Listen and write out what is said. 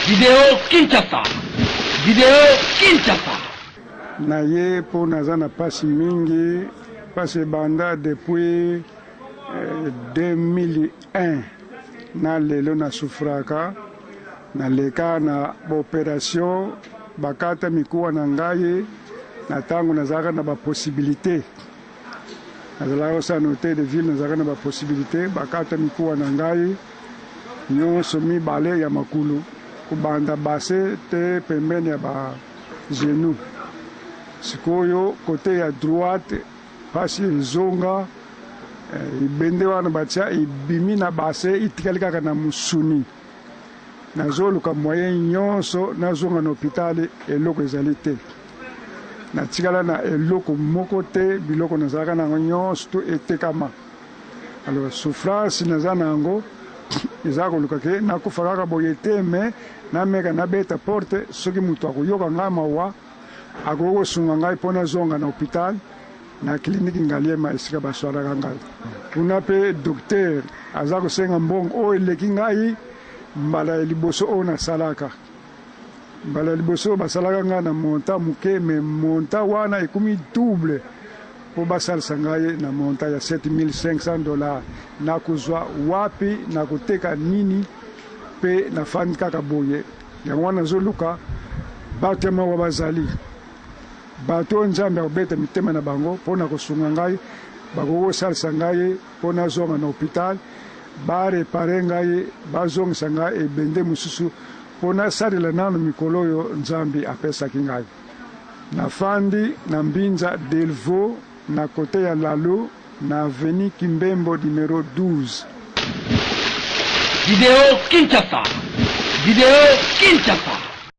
Video Kinshasa. Video Kinshasa. Na ye mpo naza na mpasi mingi, mpasi ebanda depuis 2001 eh, na lelo na sufraka, naleka na baoperation, bakata mikuwa na ngai na ntango nazalaka na bapossibilité, nazalaka kosala na hotel de ville, nazalaka na bapossibilité, bakata mikuwa na ngai nyonso mibale ya makulu, kobanda base te pembeni ya ba genou. Sikoyo kote ya droite mpasi ezonga, ebende wana batia ebimi na base, etikali kaka na mosuni. Nazoluka moyen nyonso nazonga na hôpital, eloko ezali te. Natikala na eloko moko te, biloko nazalaka na yango nyonso to etekama. Alors souffrance naza na yango eza koluka ke nakufa kaka boye te, me nameka nabeta porte, soki moto akoyoka ngai mawa, akoki kosunga ngai mpo nazonga na hôpital, na kliniki Ngaliema, esika baswaraka ngai kuna. Mpe docteur aza kosenga mbongo oyo eleki ngai mbala ya liboso oyo nasalaka. Mbala ya liboso basalaka ngai na montant moke, me montant wana ekomi double mpo basalisa ngai na montant ya 7500 $. Nakozwa wapi? Nakoteka nini? Mpe nafandi kaka boye. Yango wana nazoluka bato ya mawa, bazali bato oyo Nzambe akobeta mitema na bango mpo na kosunga ngai, bakoki kosalisa ngai mpo nazonga na hôpital, baréparer ngai, bazongisa ngai ebende mosusu mpo nasalela nano mikolo oyo Nzambe apesaki ngai. Nafandi na Mbinza Delvaux, na kote ya Lalo, na avenue Kimbembo numéro 12. Video Kinshasa. Video Kinshasa.